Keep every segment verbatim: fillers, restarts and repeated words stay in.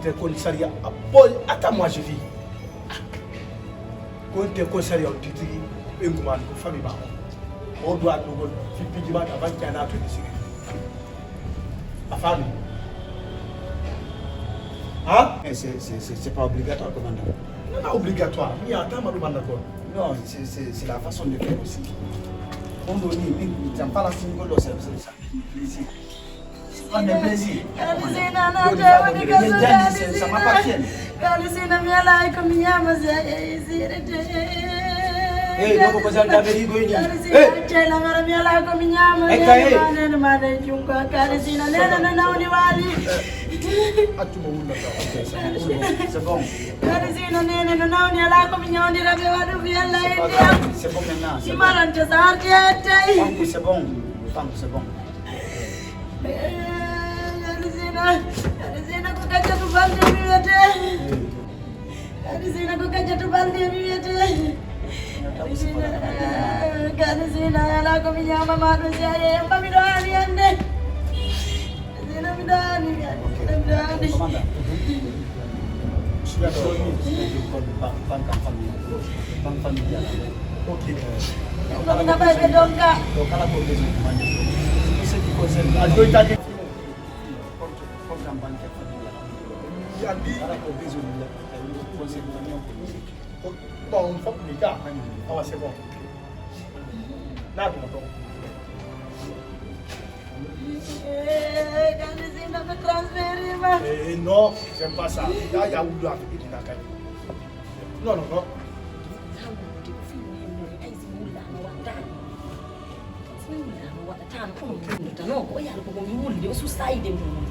Te kon sariya a boy ata moi je vis. Kon te kon sariya o titigi ɓengu ma ko famille ma o doit ɗugol fipiji ma ka banque ana to siri a famille. Hein? Eh, c'est, c'est, c'est, c'est pas obligatoire, commandant. Non, non, obligatoire. Il y a tant de d'accord. Non, c'est, c'est, c'est la façon de faire aussi. On doit dire, oui, oui, ça me parle à ce niveau-là, c'est, c'est, ça me fait plaisir. Ça me fait plaisir. Kadi si nana te woni ko so kadi si nana. Kadi si na mi alaa ko mi ñaama si a yehi sirete. Eh, ɗo ko ko gendarmerie goyni. Kadi si na cela ngara mi alaa ko mi ñaama. Eh, kay. Ma nene ma de jungo. Kadi si na nene no nawni wali. Accu mo wullo taw. C'est bon. Kadi si na nene no nawni alaa ko mi ñawndira ɓe waɗu fi Allah indi am. C'est bon maintenant. Si malante sa arti e tawi. Fanku, c'est bon. Fanku, c'est bon. Kadi si na, kadi si na ko Kajjatu Balde mi wiyete. Kadi si na ko Kajjatu Balde mi wiyete. Kadi si na, kadi si na alaa ko mi ñaama ma ɗum si a yehi mba miɗo aani hannde. Kadi si na miɗo aani, kadi si na miɗo aani. Commandant. Situation ni, situation kon ban-, banque am famille. Banque familiale. Ok. Ɗum na ɓay ɓe donka. Donc, kala ko besoin ko mande. Pour ce qui concerne la famille, compte, compte en banque familiale. Kala ko besoin ni, conseil famille, on peut. Bon, on fof mi ka. Awa, c'est bon. Naatuma ɗo. Eh, kadi si na ɓe transféré ma. Eh, non, j'aime pas ça. Ya, ya wullu affaire ɗi na kadi. Non, non, non. Tan ko mi wulde o sustayi de mum.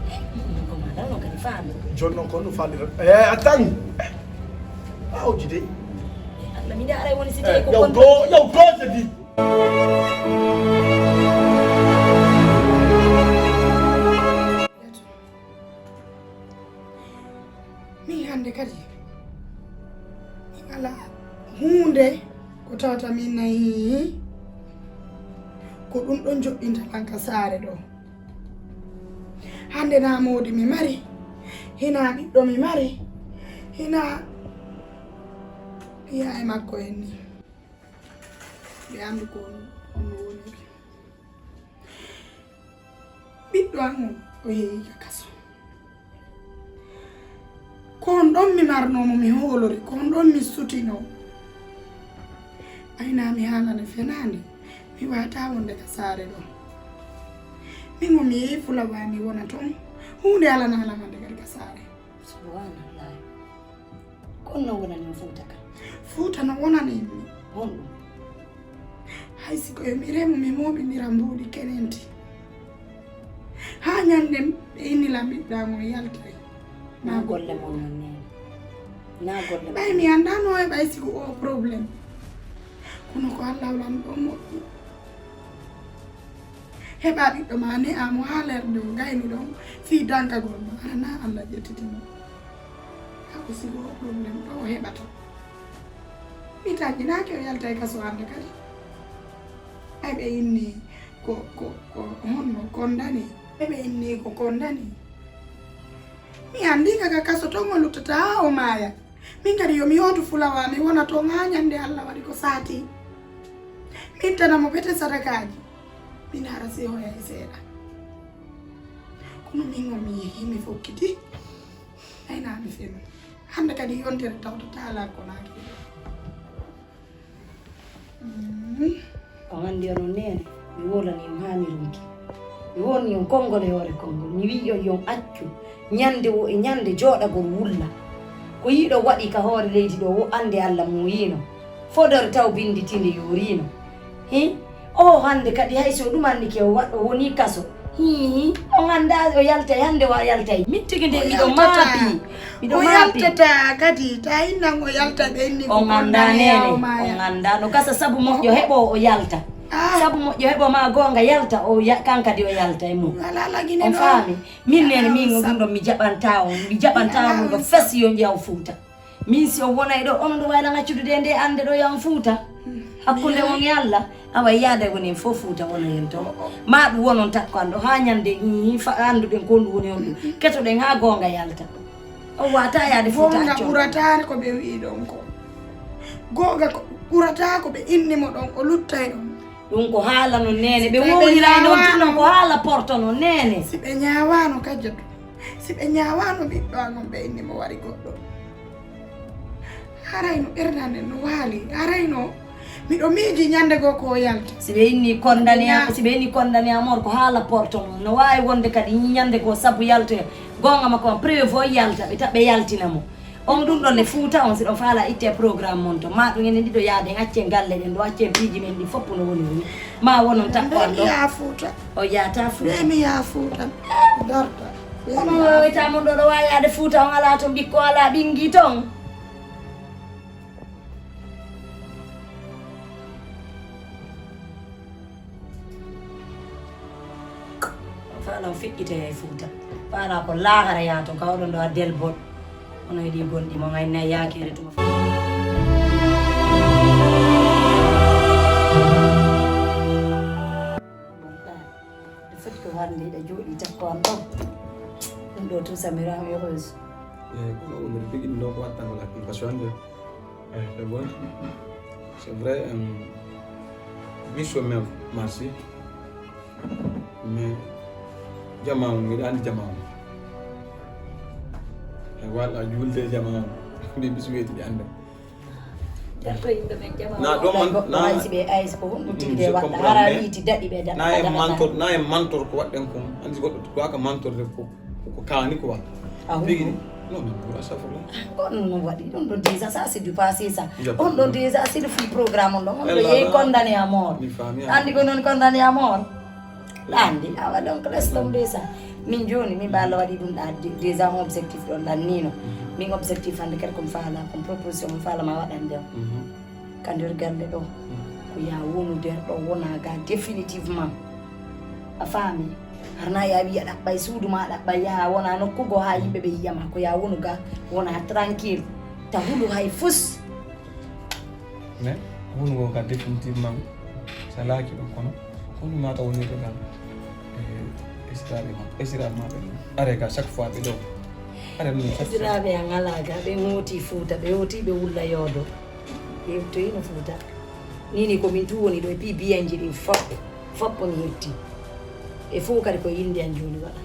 Eh, ko ma ɗan o kadi faami. Jooni noon ko no faalira. Eh, a tan. Awdi de. Eh, Allah mi daara woni si tawi ko yaw kon do, yaw do de di. Min hannde kadi mi alaa huunde ko tawata min nayi ko ɗum ɗon joɗɗinta lan ka saare ɗo. Hannde na moodi mi mari, hina ɓiɗɗo mi mari, hina yaye makko en ni. Ɓe anndu ko on, on no woniri. Ɓiɗɗo an on, o yehi ka kaso. Ko on ɗon mi marnoo mo mi hoolori, ko on ɗon mi sutinoo. Ɓay na mi haalane fenaande, mi waawataa wonde ka saare ɗon. Min o mi yehi Fulawa mi wona ton, huunde alanaa lan hannde kadi ka saare. Subhanallah. Ko honno wonani on Fuuta ka? Fuuta no wonani mi. Honɗum? Hay si ko yo mi remu, mi mooɓindira mbuuɗi kenenti. Haa ñande ɓe inni lan ɓiɗɗo an on yaltay. Na golle mon non neene. Na golle mon. Ɓay mi anndaa no e ɓay si ko o problème. Kono ko Alla lan ɗon moƴƴi. Heɓa ɓiɗɗo ma ne amo haa lerde o gaynuɗon fii dankagol ma, ana na Allah ƴettiti mo. Haa o sigo o ɗum ɗen ɗo o heɓata. Mi taƴinaaki o yaltay kaso hannde kadi. Ay ɓe inni ko, ko, ko honno kondani? Ɓe ɓe inni ko kondani? Mi anndi ka ka kaso ton o luttata haa o maaya. Min kadi yo mi yootu Fulawa, mi wona ton haa ñande Allah waɗi ko saati. Min tana mo bete sadakaaji. Min hara si hoyay seeɗa. Kono min o mi yehi, mi fokkiti. Ay na mi feno. Hannde kadi yontere tawta taala ko naaki. Mm. On anndi onon neene, mi wolani on haa mi ronki. Mi wonni on konngol e hoore konngol. Mi wi'i on yo on accu ñande wo e ñande jooɗagol wulla. Ko yiɗo waɗi ka hoore leydi ɗo wo annde Allah muuyiino. Fodor taw binndi tinde yooriino. Hi? O hannde kadi hay so ɗum anndi ke o waɗ-, o woni kaso. Hi, hi. On anndaa o yaltay, hannde wa yaltay. Min tigi nde miɗo maapi. Miɗo o maapi. Yaltata kadi, ta innan o yalta ɓe inni ko on anndaa neene, o maaya. On anndaa no gasa sabu moƴƴo heɓo o yalta. Ah. Sabu moƴƴo heɓo ma goonga yalta, o ya-, kan kadi o yalta e mum. Wala lagine on ɗo. Faami? Min neene, min o ɗum ɗo mi jaɓanta on, mi jaɓanta on ɗo fes yo njaw Fuuta. Min si on wonay ɗo, onon ɗo wayla ngaccude nde, nde annde ɗo yo on Fuuta. Hakkunde on e Allah. Awa yaade woni en fof Fuuta wona heen toon. Ma ɗum wonon takko an ɗo haa ñande, mm, fa-, annduɗen ko ɗum woni on ɗum. Ketoɗen haa goonga yalta. On waata yaade Fuuta. Goonga accon. Ɓurataani ko ɓe wi'i ɗon ko. Goonga ko ɓurata ko ɓe inni mo ɗon, o luttay ɗon. Ɗum ko haala no neene. Ɓe wowliray noon tun ko haala porto no neene. Si ɓe ñaawaano kajjatu. Si ɓe ñaawaano ɓiɗɗo an on ɓe inni mo wari goɗɗo. Haray no ɓernde an nden no waali. Haray no miɗo miiji ñande goo ko o yalta. Si ɓe inni condamné, si ɓe inni condamné à mort ko haala porto mo. No waawi wonde kadi ñande goo sabu yaltoya. Goonga makko on preuve o yalta, ɓe ta-, ɓe yaltina mo. On ɗum ɗon ne Fuuta on, si ɗon faala itte programme mon to. Ma ɗum enen ɗiɗo yaade, en accen galle ɗen ɗo, accen piiji men ɗi fof no woni woni. Ma wonon takko an ɗo. Yaa Fuuta. O yaata Fuuta. Ɓe mi yaa Fuuta. Darta. Kono waweta mon ɗo, ɗo waawi yaade Fuuta on, alaa toon ɓikko, alaa ɓingi toon. Faala o feƴƴitoya e Fuuta. Faala ko laakara yaa toon, ka oɗon ɗo a delbot. Hono e ɗi gonɗi mo ngayna yaakere tuma. Ɗo foti ko warde, ɗa jooɗi takko am ɗo. Ɗum ɗo tout ça me rend heureuse. Eyi, kono ɗum mbiɗa jogii ɗum ɗo ko waɗata ko la compassion de. Eyi, c'est bon. C'est vrai, euh, mi so même marché. Mais jamaa on, miɗa anndi jamaa on. E waɗa juulde e jamaa on. Mbiɗa mbiɗa weeti ɓe annda. Jarto yimɓe men jamaa na on, ɗon man, goɗɗo na hay si ɓe ay si ko honɗum tigi mm, de je waɗa. Comprends, hara mais wiiti daɗi ɓe daɗa. Na en mantor, na en mantor ko waɗɗen kon. Anndi goɗɗo ko aka mantor de ko, ko kaani ko waɗa. Ah, tigi oui. Non, non, pour ça, pour là. On no waɗi ɗum ɗo déjà, ça c'est du passé ça. On ɗo déjà c'est le full programme on ɗo. On ɗo yehi condamné à mort. Mi faami. Anndi ko non condamné à mort. Anndi, awa donc laisse tomber ça. Min jooni, min mbaalo waɗi ɗum ɗa dé-, déjà on objectif ɗo lannino. Min objectif hannde kadi ko mi faala, ko proposition mi faala ma waɗande on. Ka nder galle ɗo, ko ya wonu nder ɗo wona ga définitivement. A faami? Harna ya wiya ɗaɓɓay suudu ma, ɗaɓɓay yaha wona nokku goo haa yimɓe ɓe yiya ma. Ko ya wonu ga wona tranquille. Ta hulu hay fus. Mais wonu go ga définitivement. Sa laaki ɗum kono, kono ma ta woni to gal. Eh, esiraɓe ma, esiraɓe ma ɓe. Are ga chaque fois ɓe ɗo. Are ɗum chaque fois. Esiraɓe an ala ga, ɓe ŋooti Fuuta, ɓe oti ɓe wulla yoodo. Ɓe yettoyino Fuuta. Nini ko min tu woni ɗo, e pi biyanji ɗin fop, fop mi yetti. E fof kadi ko innde an jooni waɗa.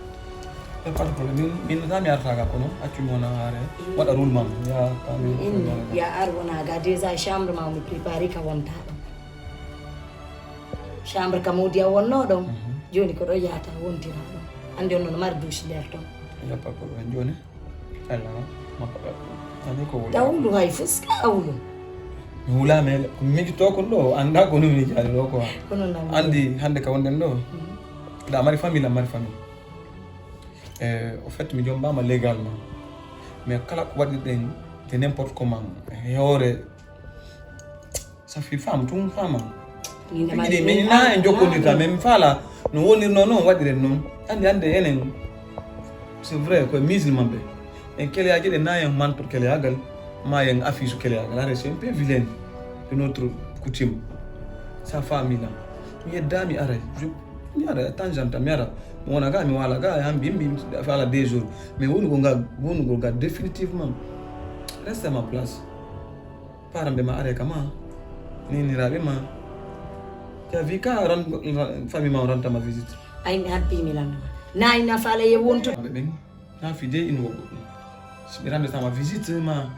E pas de problème. Min, min nata mi arta ga kono, accu mi wona are. Waɗa rôle mam. Ya, ka mi inni, ya ar wona ga déjà chambre ma mi préparé ka wonta ɗon. Chambre ka modi a wonno ɗon. Jooni ko ɗo yahata wontira ɗon. Ande on no mari douche nder ton. Ya pas de problème. Jooni. Ala, makko ɗo. Ani ko wula. Tawlu hay fus ka awlu. Mi wula mele. Ko mi miijotoo kon ɗo, annda ko no mi jaali ɗo ko. Kono na mi andi hannde ka wonɗen ɗo. Ɗa mari famille, a mari famille. Eh, au fait, mi jombaama légalement. Mais kala ko waɗirɗen de n'importe comment, e hoore, ça fait femme, tun femme. Min de mari min na en jokkondirta, mais mi faala no wonirno noon, waɗiren noon. Andi, ande enen, c'est vrai, koye musulman ɓe. En keleyaaji ɗe na en mantor keleyagal, ma en affiche keleyagal. Are, c'est un peu vilain de notre coutume. Sa faami lan. Mi yedda, mi ara. Je, mi ara, de temps en temps, mi ara. Mi wona ga, mi wala ga, han bimbi, mi faala deux jours. Mais wonugol ga, wonugol ga définitivement. Reste à ma place. Paramɓe ma are kama. Niniraaɓe ma. Ka vi ka ran, ran, famille ma ranta ma visite. Ay, mi habbi mi lan. Nay na faala ye wontu. Ɓe ɓen, na fi de in wo goɗɗum. Si ɓe rande sama visite ma,